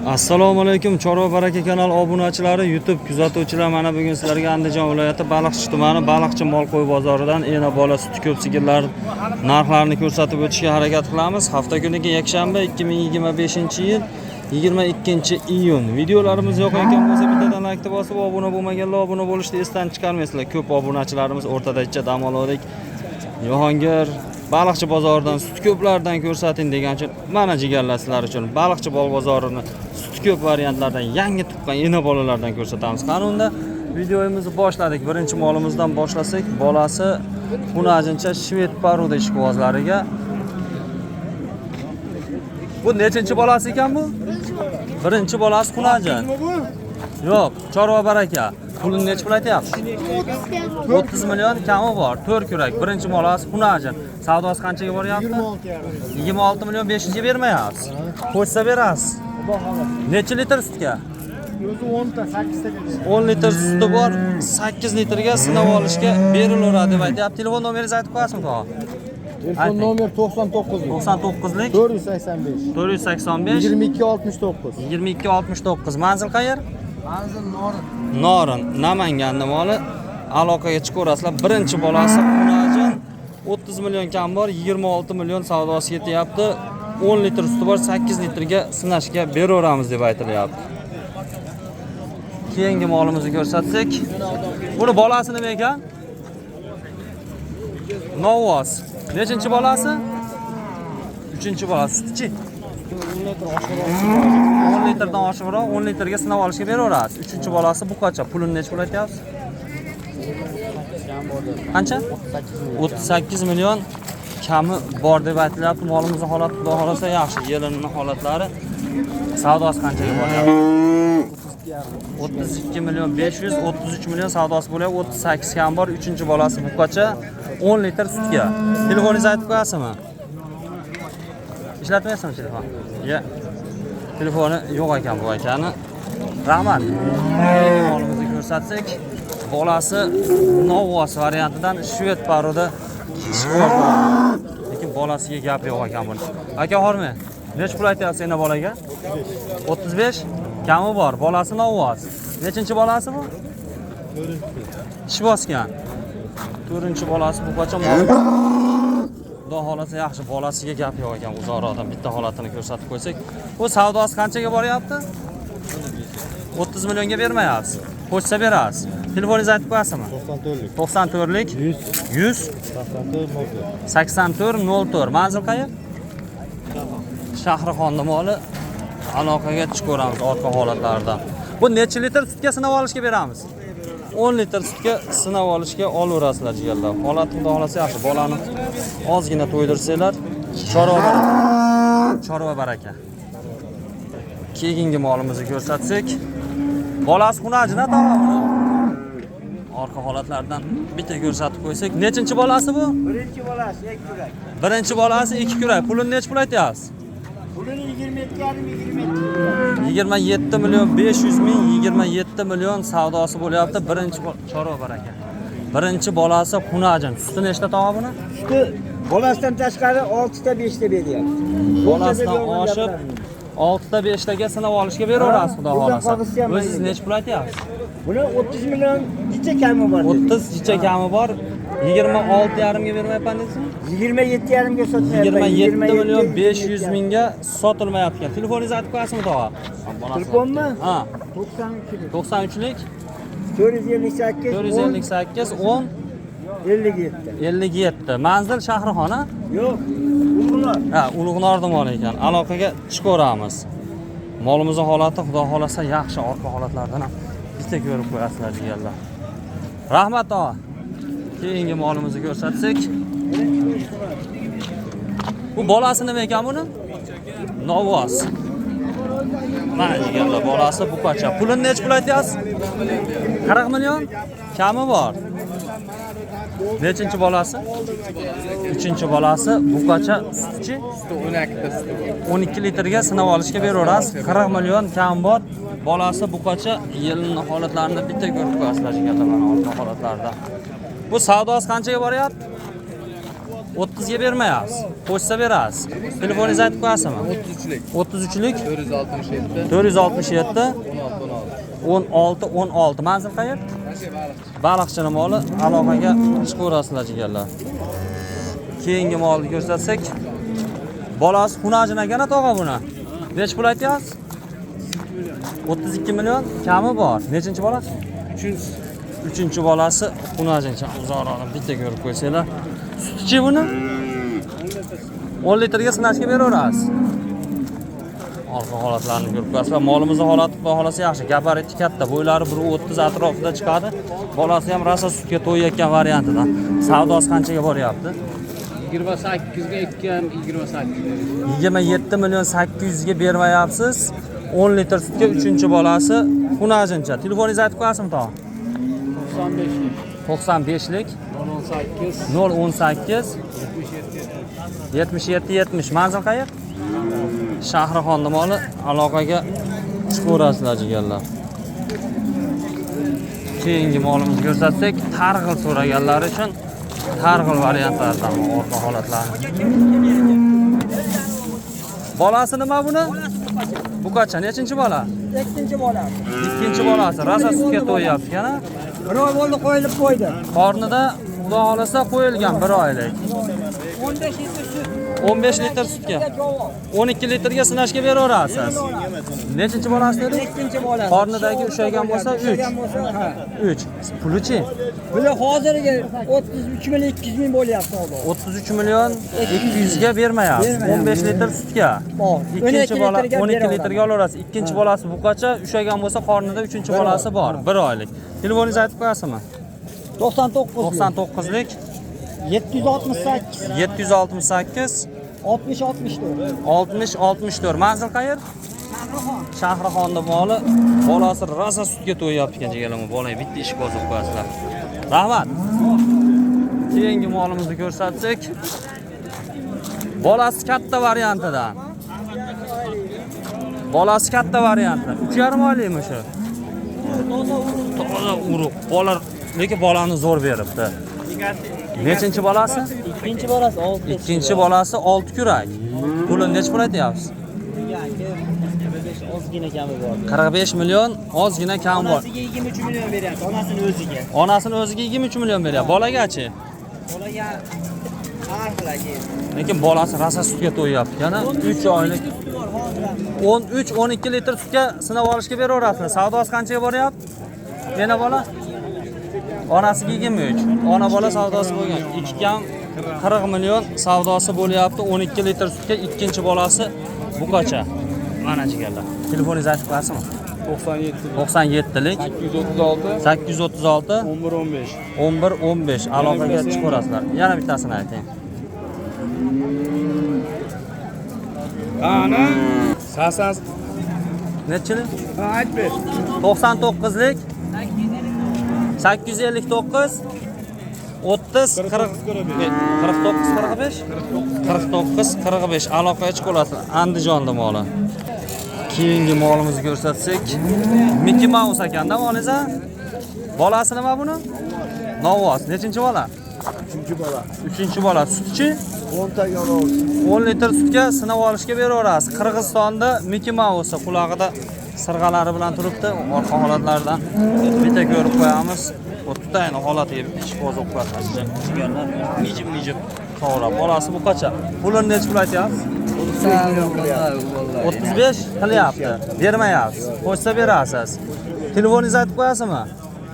Assalomu alaykum, Chorva baraka kanal obunachilari, YouTube kuzatuvchilar. Mana bugun sizlarga Andijon viloyati Baliqchi tumani Baliqchi mol qo'y bozoridan ena bola suti ko'p sigirlar narxlarini ko'rsatib o'tishga harakat qilamiz. Hafta kuniga yakshanba, 2025-yil 22-iyun. Videolarimiz yoqayotgan bo'lsa, bittadan laykni bosib, obuna bo'lmaganlar obuna bo'lishni esdan chiqarmaysizlar. Ko'p obunachilarimiz o'rtada icha dam oldik. Jahongir, Baliqchi bozoridan sut ko'plardan ko'rsating degan uchun mana jigarlar, sizlar uchun Baliqchi bol bozorini sut ko'p variantlardan, yangi tuqqan ena bolalardan ko'rsatamiz. Qani unda videomizni boshladik. Birinchi molimizdan boshlasak, bolasi xunajincha швед порода ishqibozlariga. Bu nechinchi bolasi ekan bu? Birinchi bolasi xunajin. Yo'q, Chorva baraka. Pulini nechi pul aytyapsiz? 30 million kami bor. 4 kurak. Birinchi bolasi xunajin. Savdosi qanchaga boryapti? 26 million 500 ga bermayapsiz. Qo'shsa berasiz. Necha litr sutga? O'zi 10 ta, 8 ta beradi. 10 litr suti bor, 8 litrga sinab olishga berilaveradi deb aytyapti. Telefon nomeringizni aytib qo'yasizmi, tog'a? Telefon Ayting. Nomer 99 99lik 485 485 22 69. 22 69. Manzil qayer? Manzil Norin. Norin, Namanganni moli. Aloqaga chiqaverasizlar. Birinchi bolasi xunajin, 30 million kam bor, 26 million savdosi ketyapti. 10 litr suti bor, 8 litrga sinashga beraveramiz deb aytilyapti. Keyingi molimizni ko'rsatsak, buni bolasi nima ekan? Novvos. Nechinchi bolasi? Uchinchi bolasi. Sutchi? 10 litrdan oshiqroq, 10 litrga sinab olishga beraverasiz. Uchinchi bolasi buqacha. Pulini necha pul aytyapsiz? Qancha? 38 million kami bor deb aytilyapti. Molimizni holati xudo xolasa yaxshi. Yelinini holatlari. Savdosi qanchaga boryapti? 32 million 500, 33 million savdosi bo'lyapti. 38 kam bor. Uchinchi bolasi buqacha, 10 litr sutga. Telefoningizni aytib qo'yasizmi? Ishlatmaysizmi telefon? Ya. Telefoni yo'q ekan bu akani. Rahmat. Keyingi molimizni ko'rsatsak, bolasi Novvos variantidan швед порода ishqiboz. Lekin bolasiga gap yo'q ekan buni. Aka, hormi? Necha pul aytyapsiz ena bolaga? 35 kami bor. Bolasi Novvos. Nechinchi bolasi bu? Tish bosgan. To'rtinchi bolasi bu qachon mol? Xudo xolasa yaxshi, bolasiga gap yo'q ekan. Uzoqroqdan bitta holatini ko'rsatib qo'ysak. Bu savdosi qanchaga boryapti? 30 millionga bermayapsiz. Qo'shsa berasiz. Telefoningizni aytib qo'yasizmi? 94lik 94lik 100 100 84 04. 84 04. Manzil qayer? Shahrixonni moli. Aloqaga chiqaveramiz orqa holatlarida. Bu necha litr sutga sinab olishga beramiz? 10 litr sutga sinab olishga olaverasizlar, jigarlar. Holati xudo xolasa yaxshi. Bolani ozgina to'ydirsanglar, chorva baraka. Chorva baraka. Keyingi molimizni ko'rsatsak, bolasi xunajin tamom buni. Orqa holatlardan bitta ko'rsatib qo'ysak, nechinchi bolasi bu? Birinchi bolasi, ikki kurak. Birinchi bolasi, ikki kurak. Pulini necha pul aytyapsiz? Pulini 27,5, 27. 27 million 500 ming, 27 million savdosi bo'lyapti. Birinchi chorva baraka. Birinchi bolasi xunajin. Suti nechta tog'a buni? Suti bolasidan tashqari 6 ta, 5 ta beryapti. Bolasidan oshib 6 ta, 5 taga sinab olishga beraverasiz xudo Ha, bundan xohlasa. qolg'isi ham O'zingiz mayli. necha pul aytyapsiz? Buni 30 million jicha kami bor dedi. 30 jicha kami bor. 26 yarimga bermayapman deysizmi? 27 yarimga sotmayapman. 27 million 500 mingga sotilmayapti ekan. Telefoningizni aytib qo'yasizmi, tog'a? Telefonmi? Ha, 93lik. 93lik 458 458 10 57. 57. Manzil Shahrixon, a? Yo'q. Ulug'nor. Ha, Ulug'norda mol ekan. Aloqaga chiqaveramiz. Molimizni holati xudo xolasa yaxshi, orqa holatlardan ham bitta ko'rib qo'yasizlar, jigarlar. Rahmat, tog'a. Keyingi molimizni ko'rsatsak. Bu bolasi nima ekan buni? Novvos. Mana jigarlar, bolasi buqacha. Pulini necha pul aytyapsiz? 40 million kami bor. Nechinchi bolasi? Uchinchi bolasi buqacha. Sutchi? Suti 12 ta suti bor. 12 litrga sinab olishga beraverasiz. 40 million kam bor. Bolasi buqacha, yelin holatlarini bitta ko'rib qo'yasizlar, jigarlar, mana orqa holatlarida. Bu savdosi qanchaga boryapti? 30 ga bermayapsiz. Qo'shsa berasiz. Telefoningizni aytib qo'yasizmi? 33lik. 33lik 467 467 16 16 16. Manzil qayer? Baliqchini moli, aloqaga chiqaverasizlar jigarlar. Keyingi molni ko'rsatsak, bolasi xunajin ekan tog'a buni. Necha pul aytyapsiz? 32 million kami bor. Nechinchi bolasi? 3. Uchinchi bolasi xunajincha. Uzoqroqdan bitta ko'rib qo'ysanglar. Sutichi buni? 10 litrga sinashga beraverasiz. Orqa holatlarini ko'rib qo'yasizlar. Molimizni holati xudo xolasa yaxshi. Gabariti katta, bo'ylari 1.30 atrofida chiqadi. Bolasi ham rosa sutga to'yayotgan variantidan. Savdosi qanchaga boryapti? 28 ga 2 ham 28. 27 million 800 ga bermayapsiz. 10 litr sutga 3-bolasi xunajincha. Telefoningizni aytib qo'yasizmi tog'a? 95lik. 95lik 018 018 77 70. Manzil qayer? Shahrixonni moli, aloqaga chiqaverasizlar jigarlar. Keyingi molimizni ko'rsatsak, targ'il so'raganlar uchun targ'il variantlardan orqa holatlar. Bolasi nima buni? Buqacha. Nechinchi bola? Ikkinchi bola. Ikkinchi bolasi. Rosa sutga to'yyapti ekan. Bir oy bo'ldi qo'yilib qo'ydi. Qornida xudo xolasa qo'yilgan bir oylik. 15 litr sut. 15 litr sutga. 12 litrga sinashga beraverasiz. Nechinchi bolasi dedi? Ikkinchi bola. Qornidagi ushlagan bo'lsa 3. Ushlagan bo'lsa, ha. 3. Pulichi? Bular hozirgi 33 million 200 ming bo'lyapti hozir. 33 million 200 ga bermayapsiz. 15 litr sutga. Bor. Ikkinchi bola 12 litrga litrga olaverasiz. Ikkinchi bolasi buqacha, ushlagan bo'lsa qornida uchinchi bolasi bor, bir oylik. Telefoningizni aytib qo'yasizmi? 99 99lik 768 768 60 64. 60 64. Manzil qayer? Shahrixonni moli, bolasi rosa sutga to'yyapti ekan jigarlar. Bolaga bitta ish bozib qo'yasizlar. Rahmat. Keyingi molimizni ko'rsatsak, bolasi katta variantidan. Bolasi katta variantidan. 3,5 oylikmi shu? Toza urug'. Bola, lekin bolani zo'r beribdi. Nechinchi bolasi? Ikkinchi bolasi 6. Ikkinchi bolasi 6 kurak. Pulini necha pul aytyapsiz? Ozgina kami bor. 45 million ozgina kam bor. Onasiga 23 million beryapti, onasini o'ziga. Onasini o'ziga 23 million beryapti. Bolagachi? Bolaga har xil aka. Lekin bolasi rosa sutga to'yyapti. Yana 3 oylik Suti bor hozir ham. 13-12 litr sutga sinab olishga beraverasizlar. Savdosi qanchaga boryapti? Yana bola? Onasiga 23. Ona bola savdosi bo'lgan. 2 kam 40 million savdosi bo'lyapti. 12 litr sutga ikkinchi bolasi buqacha. Mana jigarlar. Telefoningizni aytib qo'yasizmi? 97 97lik 836 836 11 15. 11 15 aloqaga chiqaverasizlar. Yana bittasini ayting. Ana sasas Nechilik? ayt ber. 99lik 859 30 40 49 45 49 45 aloqaga chiqaverasizlar. Andijonda moli. Keyingi molimizni ko'rsatsak, Mickey Mouse ekanda molingiz a? Bolasi nima buni? Novvoz. Nechinchi bola? 3-chi bola. 3-chi bola. Sutchi? 10 ta yonov. 10 litr sutga sinab olishga beraverasiz. Qirg'izistonda Mickey Mouse qulog'ida sirg'alari bilan turibdi. Orqa holatlaridan bitta ko'rib qo'yamiz. Bu tutayni holatiga bitta ish bozib qo'yasiz. Jigarlar mijib-mijib to'g'ri. Bolasi bu qacha? Pulini necha pul aytyapsiz? 35 qilyapti. Bermayapsiz. Qo'shsa berasiz. Telefoningizni aytib qo'yasizmi?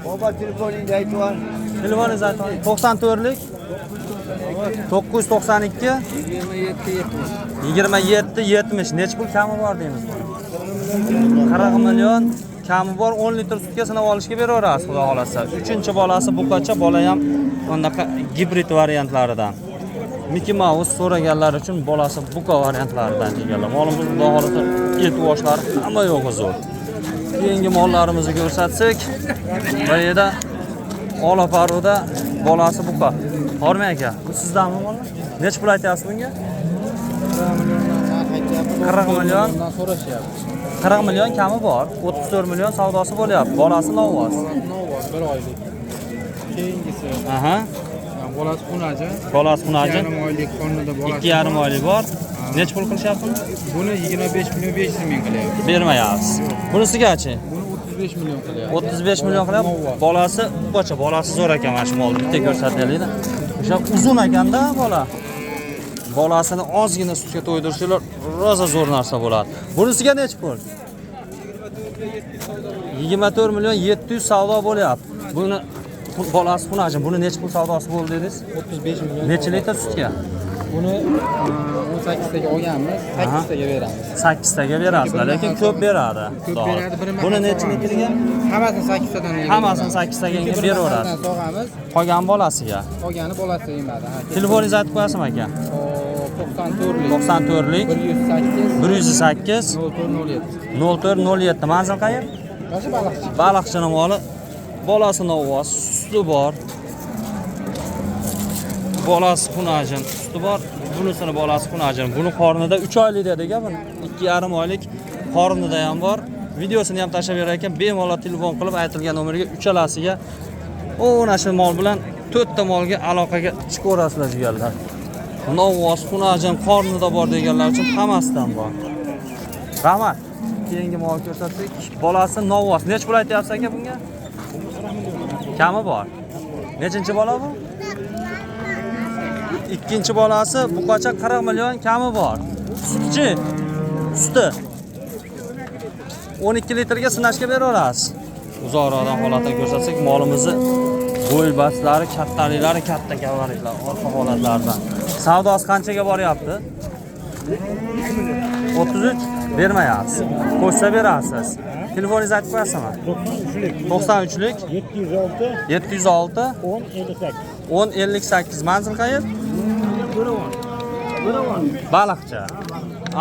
Baba telefoningni aytib yubor. Telefoningizni aytib 94lik 992 27 70. Necha pul kami bor deymiz? 40 million kami bor. 10 litr sutga sinab olishga beraverasiz xudo xolasa. 3-chi bolasi buqacha, bola ham undaqa gibrid variantlaridan. Mickey Mouse so'raganlar uchun bolasi buqa variantlaridan deganlar. Molimiz xudo xolasa et boshlari hamma yo'g'i zo'r. Keyingi mollarimizni ko'rsatsak, bu yerda Olaparuda bolasi buqa. Hormang aka, bu sizdanmi mollar? Necha pul aytyapsiz bunga? 40 million so'rashyapti. 40 million kami bor. 34 million savdosi bo'lyapti. Bolasi novvoz. Novvoz bir oylik. Keyingisi Aha. Bolasi xunaji. Bolasi xunaji. 2,5 oylik qornida bolasi. 2,5 oylik bor. Necha pul qilishyapti buni? Buni 25 million 500 ming qilyapti. Bermayapsiz. Bunisigachi? Buni 35 million qilyapti. 35 million qilyapti. Bolasi buqacha, bolasi zo'r ekan mana shu molni. Bitta ko'rsataylik. O'sha uzun ekanda bola. Bolasini ozgina sutga to'ydirsanglar, rosa zo'r narsa bo'ladi. Bunisiga necha pul? 24 million 700 savdo bo'lyapti. Buni bolasi xunajin, buni necha pul savdosi bo'ldi dedingiz? 35 million. Necha litr sutga? Buni 18 taga olganmiz, 8 taga beramiz. 8 taga berasizlar, lekin ko'p beradi. Ko'p beradi, bir mahal Buni necha sog'amiz. litrga? Hammasini 8 tadan Hammasini 8 taga beraverasiz. Sog'amiz, Qolgan bolasiga. qolgani bolasi yemadi. Ha, Telefoningizni aytib qo'yasizmi aka? 94lik 94lik 108 108 0407. 0407. Manzil qayer? Mana shu baliqchi. Baliqchini moli. Bolasi novvos, suti bor. Bolasi xunajin, suti bor. Bunisini bolasi xunajin. Buni qornida 3 oylik dedik a buni. 2,5 oylik qornida ham bor. Videosini ham tashlab berar ekan. Bemalol telefon qilib aytilgan nomerga uchalasiga ana shu mol bilan 4 ta molga aloqaga chiqaverasizlar jigarlar. Novvos, xunajin, qornida bor deganlar uchun hammasidan bor. Rahmat. Keyingi mol ko'rsatsak, bolasi novvos. Necha pul aytyapsiz aka bunga? Kami bor. Nechinchi bola bu? Ikkinchi bolasi buqacha 40 million kami bor. Sutchi. Suti 12 litrga sinashga beraverasiz. Uzoqroqdan holatini ko'rsatsak, molimizni bo'y bastlari, kattaliklari, katta gavaritlar, orqa holatlaridan. Savdosi qanchaga boryapti? 33 bermayapsiz. Qo'shsa berasiz. Telefoningizni aytib qo'yasizmi? 93lik 93lik 706 706 10 58. 10 58. Manzil qayer? Baliqchi.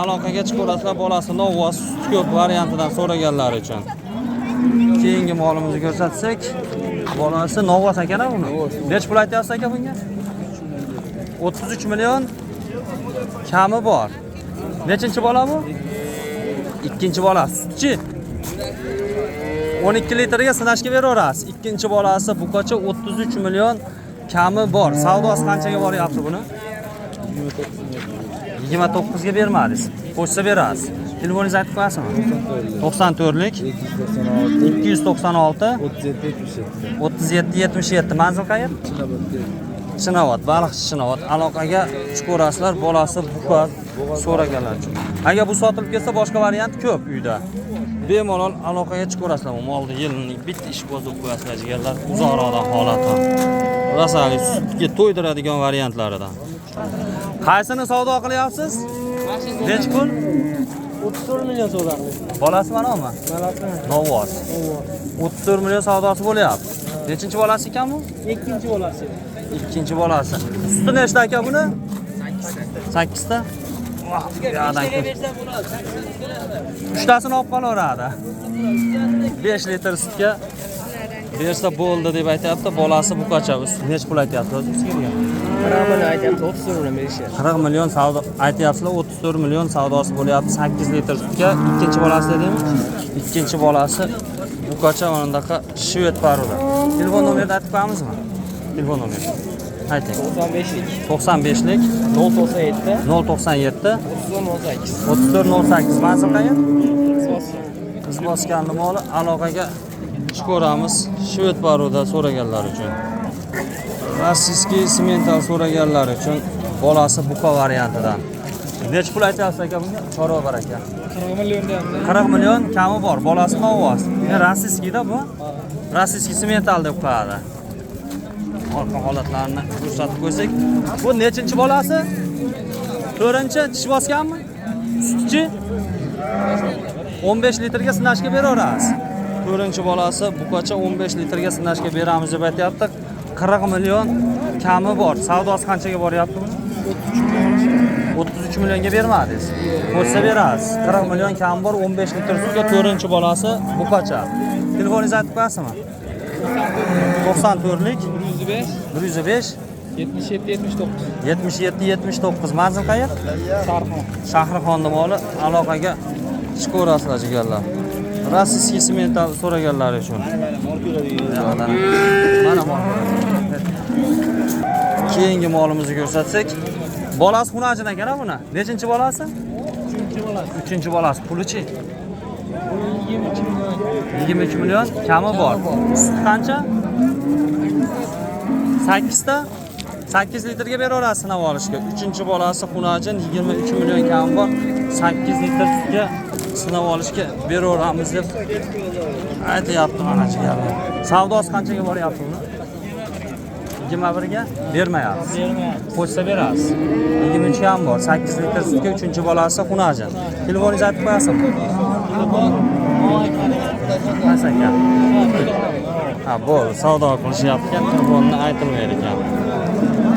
Aloqaga chiqaverasizlar, bolasi novvos, sut ko'p variantidan so'raganlar uchun. Keyingi molimizni ko'rsatsak, bolasi novvos ekan buni. Necha pul aytyapsiz aka bunga? 33 million kami bor. Nechinchi bola bu? Ikkinchi bola. Sutchi. 12 litrga sinashga beraverasiz. Ikkinchi bolasi buqacha 33 million kami bor. Savdosi qanchaga boryapti buni? 29 ga bermadingiz. Qo'shsa berasiz. Telefoningizni aytib qo'yasizmi? 94lik 296 37 77. 37 77. Manzil qayer? Chinobod, baliqchi Chinobod. Aloqaga chiqaverasizlar, bolasi buqa so'raganlar uchun. Agar bu sotilib ketsa, boshqa variant ko'p uyda. Bemalol aloqaga chiqaverasizlar. Bu molni yilining bitta ish bozib qo'yasizlar jigarlar. Uzoqroqdan holati. Rosalik sutga to'ydiradigan variantlaridan. Qaysini savdo qilyapsiz? Necha pul? 34 million so'radi. Bolasi manami? Novvos. 34 million savdosi bo'lyapti. Nechinchi bolasi ekan bu? Ikkinchi bolasi. Ikkinchi bolasi. Suti nechta aka buni? 8 ta. Voh, bu yoqdan ko'p. Uchtasini olib qolaveradi. 5 litr sutga bersa bo'ldi deb aytyapti. Bolasi buqacha. Necha pul aytyapti o'zi sizga? 40 million aytyapti, 34 million berishyapti. 40 million savdo aytyapsizlar, 34 million savdosi bo'lyapti 8 litr sutga. Ikkinchi bolasi dedingmi? Ikkinchi bolasi buqacha mana bunaqa shved paruda. Telefon nomerini aytib qo'yamizmi? Telefon nomeri. Ayting. 95lik 95lik 097 097 34 08. 34 08. Manzil qayer? Izboskanni moli, aloqaga chiqaveramiz. Shved paruda so'raganlar uchun. Rossiyskiy semental so'raganlar uchun bolasi buqa variantidan. Necha pul aytyapsiz aka bunga? Chorva bor aka. 40 million deyapti. 40 million kami bor. Bolasi novvos. Rossiyskiyda bu. Rossiyskiy semental deb qo'yadi. Orqa holatlarini ko'rsatib qo'ysak. Bu nechinchi bolasi? 4-chi tish bosganmi? Sutchi? 15 litrga sinashga beraverasiz. 4-chi bolasi buqacha 15 litrga sinashga beramiz deb aytyapti. 40 million kami bor. Savdosi qanchaga boryapti buni? 33 millionga bermadingiz. Qo'shsa berasiz. 40 million kami bor, 15 litr sutga 4-chi bolasi buqacha. Telefoningizni aytib qo'yasizmi? 94lik 105 105 77 79. 77 79. Manzil qayer? Sarxon. Shahrixonni moli, aloqaga chiqaverasizlar jigarlar. Rossiyskiy semental so'raganlar uchun. Mana mol. Keyingi molimizni ko'rsatsak. Bolasi xunajin ekan buni. Nechinchi bolasi? Uchinchi bolasi. Uchinchi bolasi. Pulichi? 23 million. 23 million kami bor. Suti qancha? 8 ta 8 litrga beraverasiz sinab olishga. Uchinchi bolasi xunajin 23 million kami bor. 8 litr sutga sinab olishga beraveramiz deb aytyapti mana jigarlar. Savdosi qanchaga boryapti buni? 21 ga bermayapsiz. Bermayapsiz. Qo'shsa berasiz. 23 ham bor. 8 litr sutga uchinchi bolasi xunajin. Telefoningizni aytib qo'yasizmi? Qaysi aka? Ha, bo'ldi, savdo qilishyapti ekan, telefonni aytilmaydi ekan.